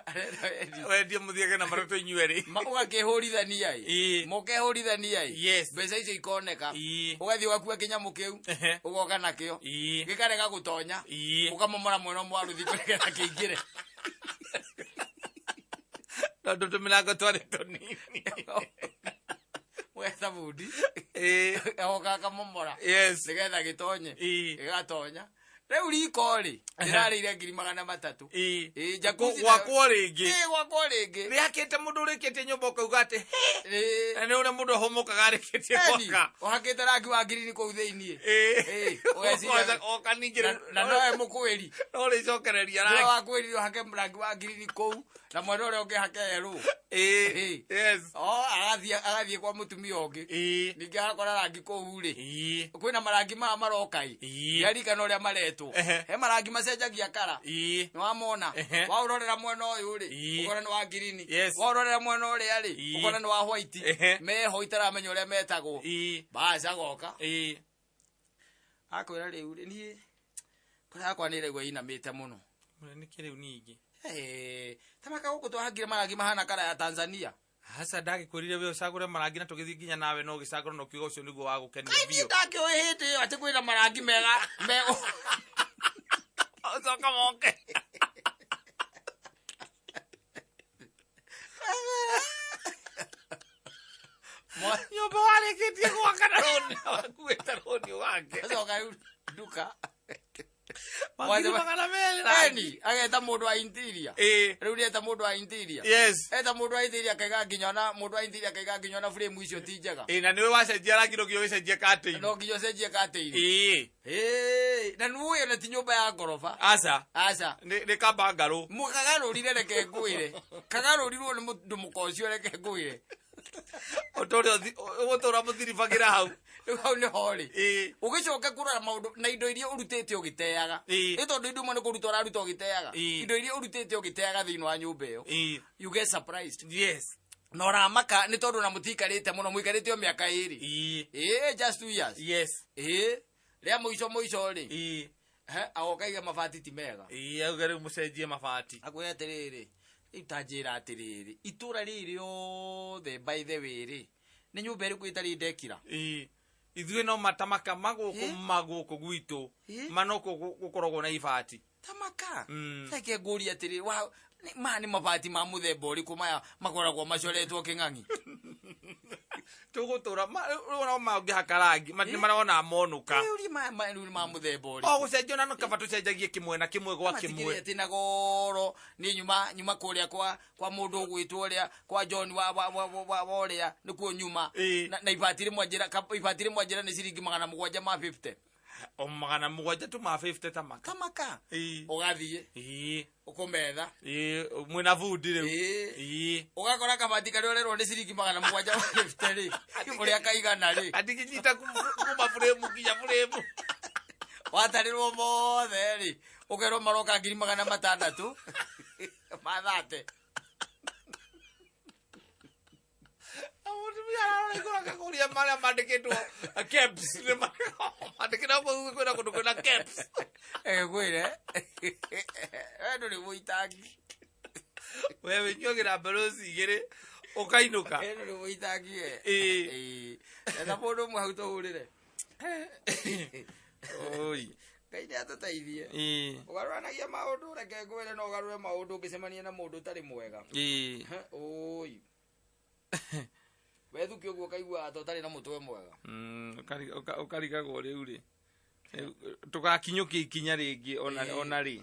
Arenda wendie. Wendie mũthiage na matatũ inyuerĩ. Ũgakĩhũrithania ĩ. Ĩĩ. Mũkehũrithania ĩ. Yes. Mbeca icio ikoneka. Ĩĩ. Ũgathiĩ ũgakua kĩnyamũ kĩu. Ehe. Ũgoka nakĩo. Ĩĩ. Gĩkarega gũtonya. Ĩĩ. Ũkamomora mwena ũmwe wa rũthingo nĩgetha kĩingĩre. Tondũ tũmĩrango twarĩ tũnini. Wetha bundi. Ĩĩ. Agoka akamomora. Yes. Nĩgetha gĩtonye. Ĩĩ. Gĩgatonya. Rĩu riko rĩ, ndĩrarĩire 300,000. Ĩĩ. Ĩĩ, jacuzzi Gwakwo rĩngĩ. Ĩĩ, gwakwo rĩngĩ. Rĩakĩte mũndũ ũrĩkĩtie nyũmba ũkauga atĩ Ĩĩ. na nĩ ũrĩa mũndũ ahũmũkaga arĩkĩtie Eni, gwaka. ũhakĩte rangi wa ngirini kũu thĩiniĩ. Ĩĩ. Ĩĩ, ũgeciria- Oka ningĩ Na nowe mũkwĩri. no rĩcokereria Nowe rangi. wakwĩrire ũhake rangi wa ngirini kũu na mwena ũrĩa ũngĩ hake yerũ. Ĩĩ. Ĩĩ. Yes. O, agathiĩ kwa mũtumia ũngĩ. Ĩĩ. Ningĩ agakora rangi kũu rĩ. Ĩĩ. Kwĩna marangi maya maroka ĩ. Ĩĩ. Ndiarikana ũrĩa maretwo. Ehe. He marangi macenjagia kara. Ĩĩ. Nĩ wamona. Ehe. Waũrorera mwena ũyũ rĩ, Ĩĩ. ũkona nĩ wa ngirini. Yes. Waũrorera mwena ũrĩa rĩ, Ĩĩ. ũkona nĩ wa white. Ehe. Meho itaramenya ũrĩa metagwo. Ĩĩ. Bas agoka. Ĩĩ. Akwĩra rĩu rĩ, niĩ kũrĩa yakwa nĩ ĩraigua inamĩte mũno. Nĩkĩ rĩu ningĩ? Ta maka gũkũ twahakire marangi mahana kara ya Tanzania. Aca ndagĩkwĩrire we ũcagũre marangi na tũgĩthiĩ nginya nawe no ũgĩcagũra na ũkiuga ũcio nĩguo wagũkenia Kaĩ niĩ biũ. ndakĩũĩ hĩndĩ ĩyo atĩ kwĩna marangi mega mego. Ũcoka moke. Nyũmba warĩkĩtie gwaka na rũni wakuĩte rũni wake. Acoka rĩu nduka. 200,000 rangi. Eni, ageta mũndũ wa interior. Ĩĩ. Rĩu nĩeta mũndũ wa interior. Yes. Eta mũndũ wa interior akaiga nginya ona mũndũ wa interior akaiga nginya ona frame icio ti njega. Ĩĩ na nĩwe wacenjia rangi no nginya ũgĩcenjie curtain. No nginya ũcenjie curtain. Ĩĩ. Ĩĩ, na nĩũĩ ona ti nyũmba ya ngoroba. Aca. Aca. Nĩ kambangarũ. Mũkagarũrire reke ngwĩre. Kagarũrirwo nĩ mũndũ mũka ũcio reke ngwĩre. Ũtũre ũgũtũra mũthiribagĩra hau. Rĩu hau nĩho rĩ. Ĩĩ. Ũgĩcoke kũrora maũndũ na indo iria ũrutĩte ũgĩteaga. Ĩĩ. Nĩ tondũ indo imwe nĩ kũruta ũraruta ũgĩteaga. Ĩĩ. Indo iria ũrutĩte ũgĩteaga thĩinĩ wa nyũmba ĩyo. Ĩĩ. You get surprised. Yes. Na ũramaka nĩ tondũ na mũtiikarĩte mũno mũikarĩte o mĩaka ĩrĩ. Ĩĩ. Ĩĩ, just 2 years. Yes. Ĩĩ. Rĩa mũico mũico rĩ. Ĩĩ. Agoka aiga mabati ti mega. Ĩĩ auge rĩu mũcenjie mabati. Akwĩra atĩrĩrĩ. Rĩu ta njĩra atĩrĩrĩ, itũra rĩrĩ rĩothe, by the way rĩ, nĩ nyũmba ĩrĩkũ ĩtarĩ ndekira? Ĩĩ. Ithuĩ no matamaka magũkũ magũkũ gwitũ manoko gũkoragwo na ibati. Tamaka. Reke ngũrie atĩrĩ, wa maya nĩ mabati ma mũthemba ũrĩkũ maya makoragwo macoretwo kĩng'ang'i? Tũgũtũra rĩu no mangĩhaka rangi nĩ marona monũka. Ũrie maya rĩu nĩ ma mũthemba ũrĩkũ? O gũcenjia ona no kaba tũcenjagie kĩmwe na kĩmwe gwa kĩmwe. Atĩ na goro niĩ nyuma kũrĩa kwa mũndũ ũgwĩtwo ũrĩa kwa John wa ũrĩa nĩkuo nyuma. Na ibati rĩmwe njĩra ibati rĩmwe njĩra nĩ ciringi 750. O 700 tu ma 50 tamaka. Tamaka. Ũgathiĩ. Ũkũmetha. Mwĩna bundi rĩu. Ũgakora kabati karĩa ũrerwo nĩ ciringi 750 rĩ, ũrĩa kaigana rĩ. Atigĩnyita kuma buremu nginya buremu. Watarĩrwo mothe rĩ, ũkerwo maroka 600,000 mathate. Mũtumia ararora igũrũ akakũria marĩa mandĩkĩtwo KEBS nĩ mandĩkĩtwo kũu kwĩna kũndũ kwĩna KEBS. Ngwĩre we ndũrĩ mũitangi. We wĩnyuagĩra mberoci igĩrĩ ũkainũka. We ndũrĩ mũitangi we. Ĩĩ. Etha mũndũ ũmwe hau tũhũrĩre. Oi. Ngai nĩ atũteithie. Ũgarũranagia maũndũ, reke ngwĩre no ũgarũre maũndũ ũngĩcemania na mũndũ ũtarĩ mwega. Oi. Wethuki ũguo ũkaigua ta ũtarĩ na mũtwe mwega. Ũkarigagwo rĩu rĩ. Tũgakinyũkia ikinya rĩngĩ ona rĩ.